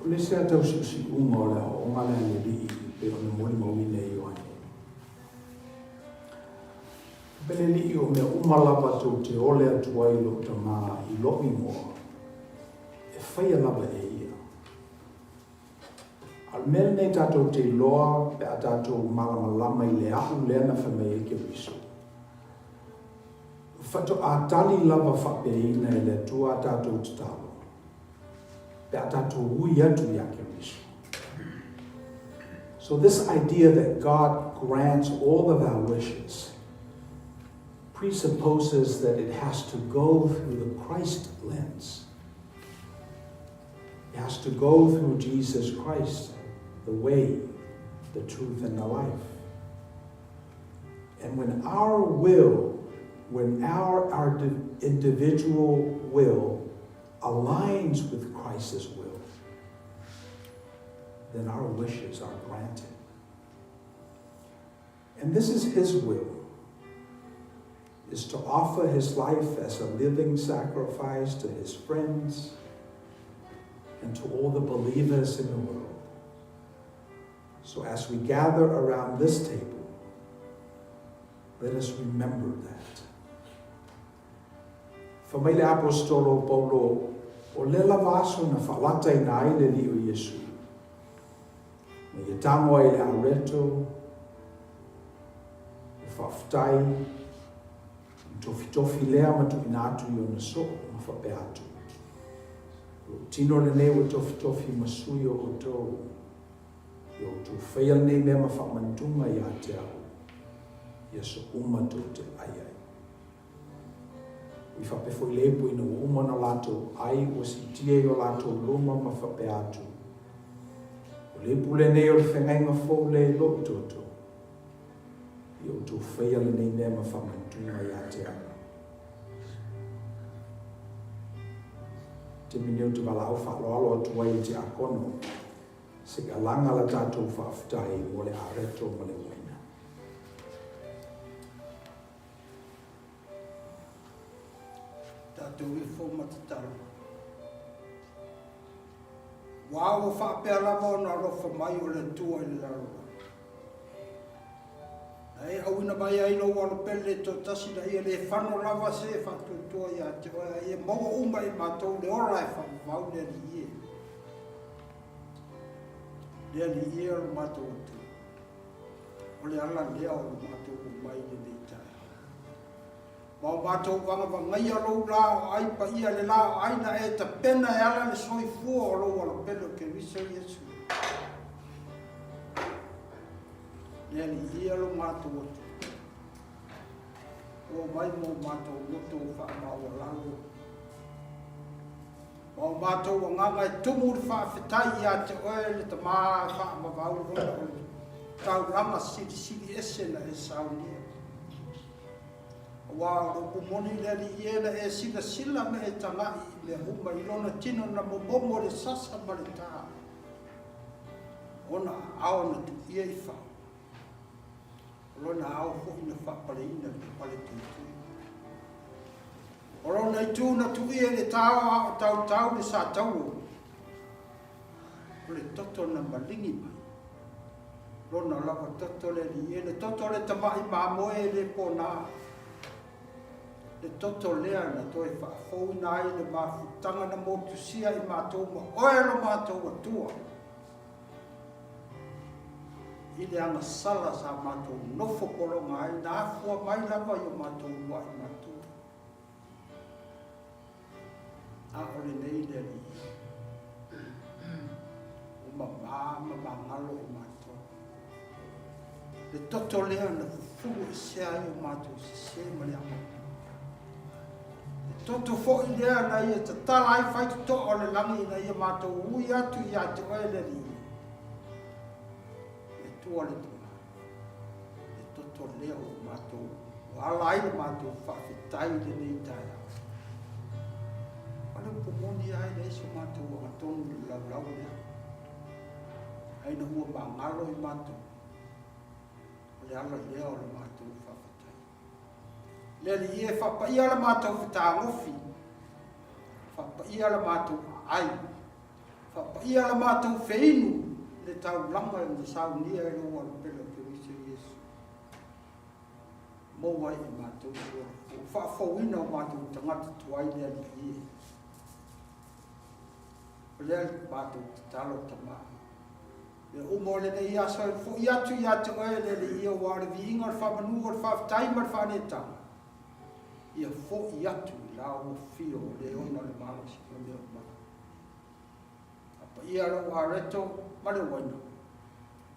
O le isi lava tausiusiuga o le aoaoga lea a le Alii e pei ona molimauina e Ioane. Pe le Alii o mea uma lava tou te ole atu ai i lou Tama i lou igoa, e faia lava e ia. A o le mea lenei tatou te iloa pe a tatou malamalama i le aʻu lea na fai mai ai Keriso. Faatoa tali lava faapeaina e le Atua a tatou tatalo pe a tatou ui atu iā Keriso. So this idea that God grants all of our wishes presupposes that it has to go through the Christ lens. It has to go through Jesus Christ, the way, the truth, and the life. And when our will, when our, our individual will aligns with Christ's will, then our wishes are granted. And this is His will. is to offer his life as a living sacrifice to his friends and to all the believers in the world. So as we gather around this table, let us remember that. Fai mai le Aposetolo o Paulo, O lea lava aso na faalataina ai le Alii o Iesu, na ia tago ai le areto, le faafetai, ona tofitofi lea ma tuuina atu i ona soo ma faapea atu, O lou tino lenei ua tofitofi ma sui o outou, ia outou faia lenei mea ma faamantuga ia te au, i aso uma tou te ai ai. I faapea foi le ipu ina ua uma ona latou ai, ua siitia i o latou luma ma faapea atu, O le ipu lenei o le feagaiga fou lea i lou toto, ia outou faia lenei mea ma faamanatuga ia te au. Taimi nei ou te valaau faaaloalo atu ai i le tiakono, se i alaga la tatou faafetai mo le areto ma le uaina. Tatou ifo ma tatalo. Aua ua faapea lava ona alofa mai o le Atua i le lalolagi. Na e auina mai ai lou alo pele toatasi ina ia le fano lava se e faatuatua ia te oe, a ia maua uma e matou le ola e faavavau le Alii e. Le Alii e o le matou Atua. O le ala lea o le matou omai i lenei taeao. Ma o matou vagavagaia lou lā o ai paia, le lā o ai na e tapena e ala le soifua o lou alopele o Keriso Iesu. Le Alii ia lo matou Atua. Ua omai mo matou loto faamaualalo. Ma o matou agaga e tumu le faafetai ia te oe le Tama e faavavau ona o le taulaga silisili ese na e saunia. Aua o le upu moni i le Alii e na e silasila ma e tagai i mea uma i lona tino na momomo i le sasa ma le tā, ona aao na tuia i fau. O lona ao foi na faapaleina i le pale tuitui. O lona itu na tuia i le tao a o tautau le sataua, o le toto na maligi mai. Lona lava toto le alii e, le toto o le tama'i mamoe e le pona, le toto lea na toe faafouina ai le mafutaga na motusia i matou ma oe lo matou Atua. I le agasala sa matou nofo pologa ai, na afua mai lava i o matou uluai matua. A o lenei le Alii, ua mamā ma magalo i matou. Le toto lea na fufulu esea ai o matou sesē ma le agaga. Le toto foi lea na ia tatala ai faitotoa o le lagi ina ia matou ui atu ia te oe le Alii, le Atua le Tama, le toto lea ua matou, ua ala ai le matou faafetai i lenei taeao. O le upu moni lava e leai so matou agatonu i le laulau lea, ae ina ua magalo i matou, o le ala lea o le matou faafetai. Le Alii e, faapaia la matou fetagofi, faapaia la matou aai, faapaia la matou feinu i le taulaga na saunia e lou Alopele o Keriso Iesu. Maua ai e matou le ola fou, faafouina o matou tagata tuai le Alii e. O lea matou tatalo Tama. Mea uma o lenei aso e foi atu ia te oe le Alii, aua o le viiga, o le faamanu, o le faafetai ma le faaneetaga, ia foi atu i la ua fio o le ona le malosi o mea uma lava. Faapaia lou areto ma le uaina,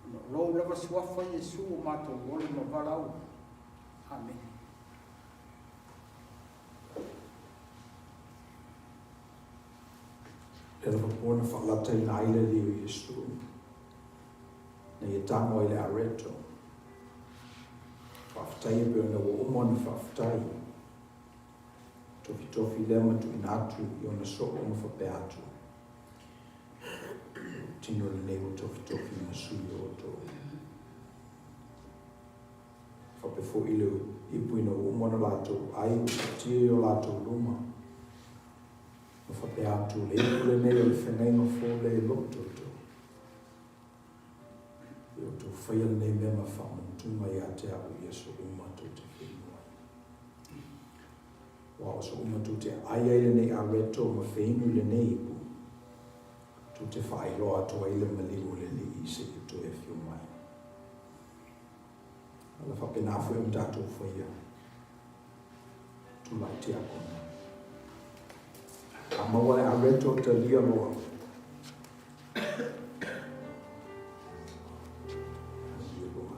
ona o lou lava suafa Iesu o matou ola ma valaau ai. Amene. Lea lava po na faalataina ai le Alii o Iesu, na ia tago ai le areto. Faafetai e pei ona ua uma ona faafetai. Tofitofi lea ma tuuina atu i ona soo ma faapea atu, Tino lenei ua tofitofi ma sui o outou. Faapea foi le ipu ina ua uma ona latou ai ua taatia i o latou luma. Ma faapea atu, Le ipu lenei o le feagaiga fou lea i lou toto. Ia outou faia lenei mea ma faamanatuga ia te au i aso uma tou te feinu ai. Aua o aso uma tou te ai ai lenei areto ma feinu i lenei ipu, tou te faailoa atu ai le maliu o le Alii seia toe afio mai. O le a faapena foi ona tatou faia. Tulai Tiakono. A maua le areto talia loa. Talia loa.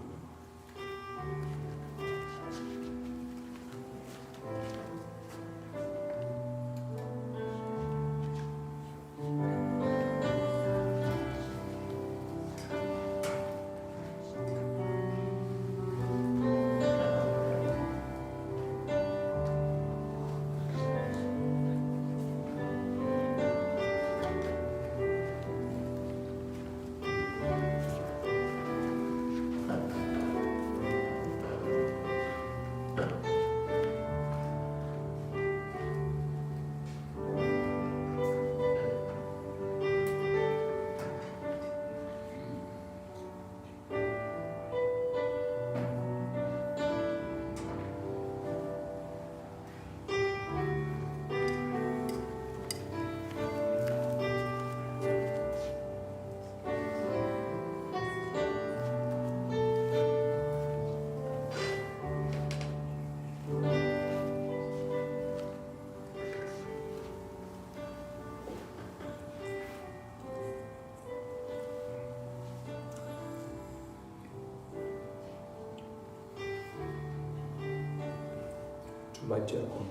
Tulai Tiakono.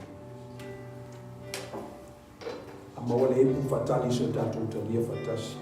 A maua le ipu faatali i so tatou talia faatasi.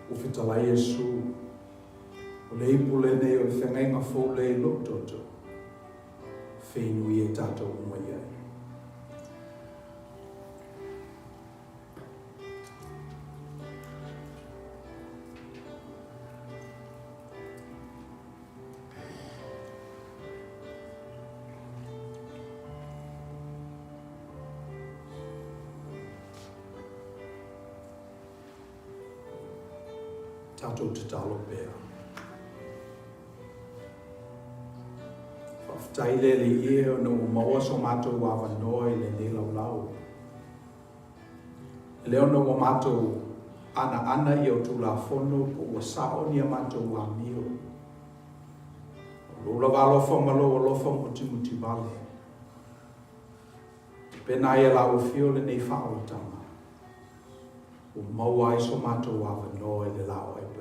Ua fetalai Iesu, o le ipu lenei o le feagaiga fou lea i lou toto, feinui e tatou uma i ai. Tatou tatalo pea. Faafetai le Alii e ona ua maua so matou avanoa i lenei laulau. E le ona ua matou anaana i au Tulafono po ua sao ni a matou amio. O lou lava alofa ma lou alofa mutimutivale. Pena ai e lau afio lenei faaolataga, ua maua ai so matou avanoa i le la o ai paia.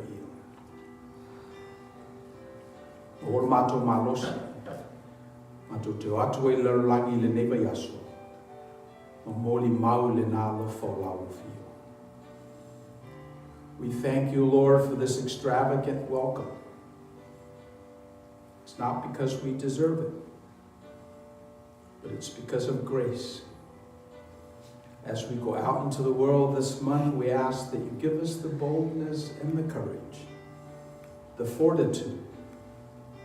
Maua lo matou malosi, matou te o atu ai i le lalolagi i lenei vaiaso, ma molimau i lena alofa o lau afio. We thank you, Lord, for this extravagant welcome. It's not because we deserve it, but it's because of grace. As we go out into the world this month, we ask that you give us the boldness and the courage, the fortitude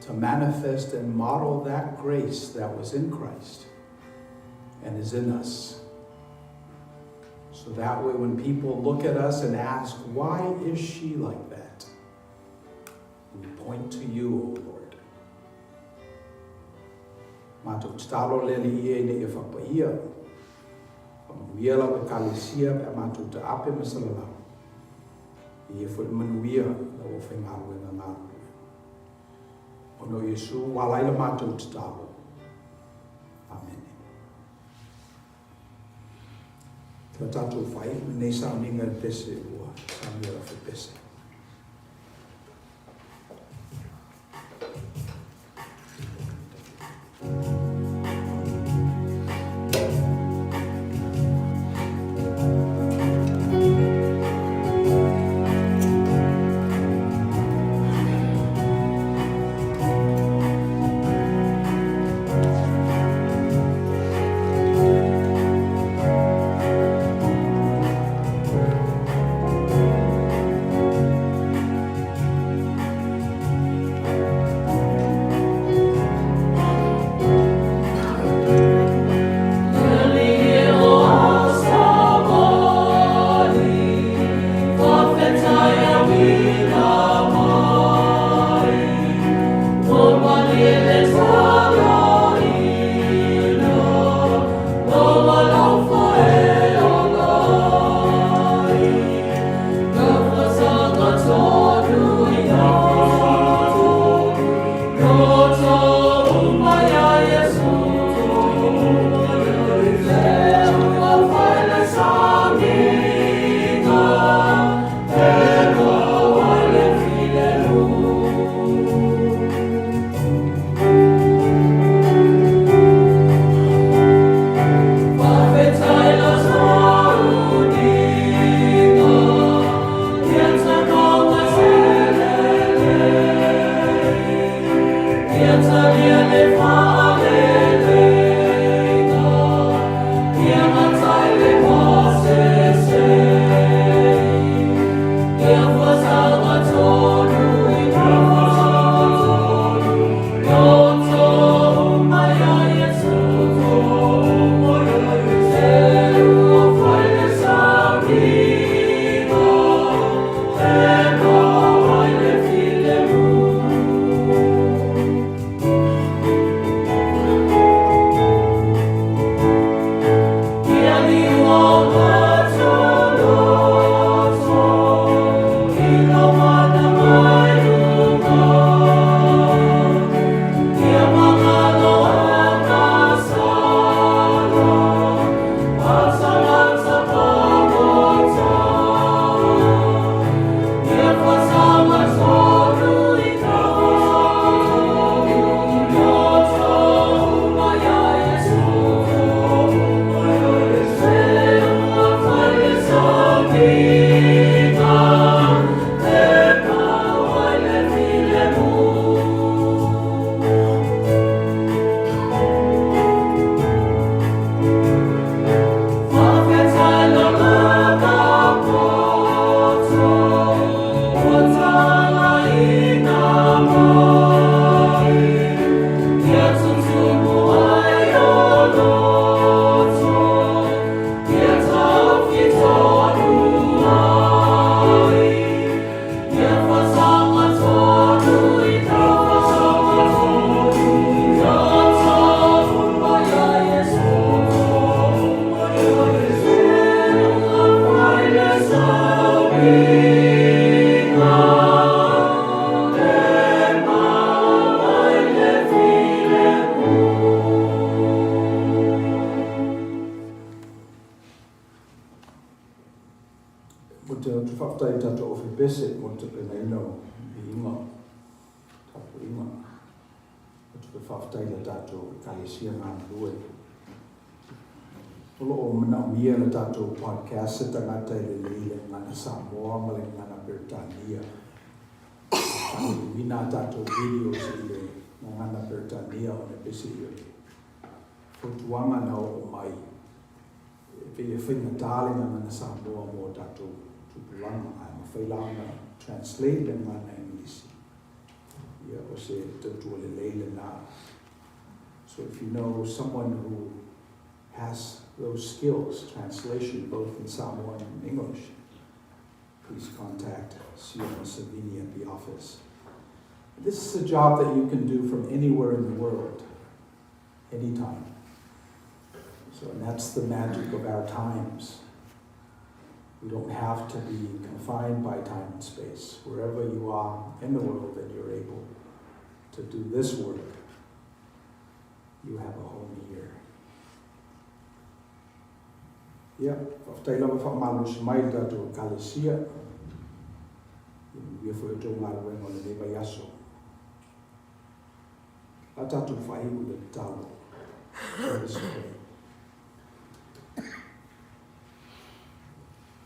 to manifest and model that grace that was in Christ and is in us. So that way when people look at us and ask, why is she like that? We point to you, O Lord. Matou tatalo le Alii e ina ia faapaia, faamanuia lau Ekalesia pe a matou taape ma salalau. Ia foi le manuia lau aufaigaluega galulue. Ona o Iesu ua ala ai la matou tatalo. Amene. La tatou fai lenei sauniga i le pese ua saunia lau faipese. Mo te atu whawhetai i tatou ofe pese mo te tapenaina o Iinga, tapuaiga. Atu pe whawhetai la tatou Ekalesia galulue. O lo o manaomia le tatou podcast se tagata e lelei le gagana Samoa ma le gagana Peretania. Faaliliuina a tatou videos i le gagana Peretania ona e pese i o le fautuaga na oo mai e pei e faigata le gagana Samoa mo a tatou tupulaga ae mafai la ona translate le gagana Englisi. Ia o se tautua lelei lena. So if you know someone who. has those skills, translation both in Samoan and English, please contact Siona Savini at the office. This is a job that you can do from anywhere in the world, anytime. So, and that's the magic of our times. We don't have to be confined by time and space. Wherever you are in the world and you're able to do this work, you have a home here. Ia, faafetai lava faamalosi mai le tatou Ekalesia. Ia manuia foi outou galuega o lenei vaiaso. A tatou faaiu le tatalo. Let us pray.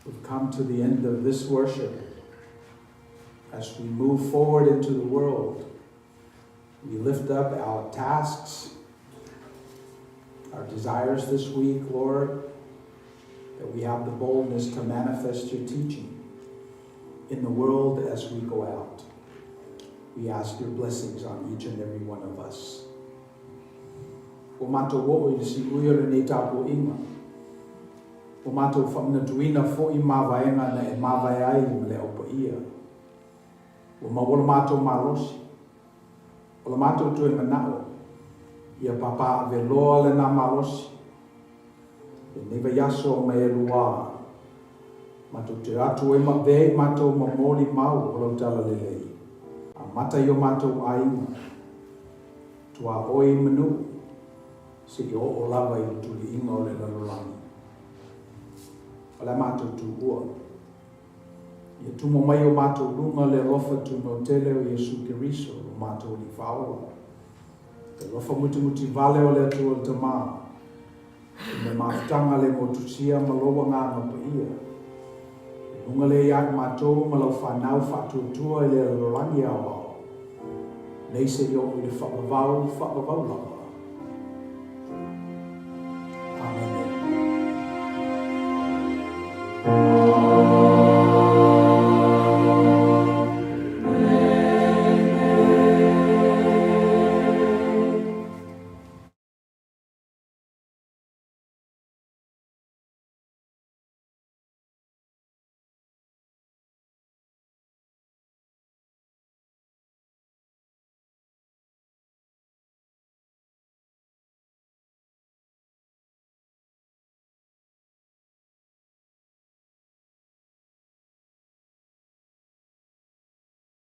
We've come to the end of this worship. As we move forward into the world, we lift up our tasks, our desires this week, Lord, that we have the boldness to manifest your teaching in the world as we go out. We ask your blessings on each and every one of us. Ua matou oo i le siui o lenei tapuaiga. Ua matou faamanatuina foi mavaega na e mavae ai ma le Au Paia. Ua maua lo matou malosi. O lo matou toe manao, ia papaaveloa lena malosi. Lenei vaiaso ma e luā, matou te atu ai ma avea i matou ma molimau o lau talalelei, amata i o matou aiga, tuaoi ma nuu, seia oo lava i le tuliiga o le lalolagi. O le a matou tuua. Ia tumo mai o matou luga le alofa tumautele o Iesu Keriso, lo matou Alii Faaola. Le alofa mutimuti vale o le Atua le Tama, i le mafutaga le motusia ma lou Agaga Paia, i luga lea ia i matou ma lau fanau faatuatua i le lalolagi aoao, nei seia oo i le faavavau faavavau lava. Amene.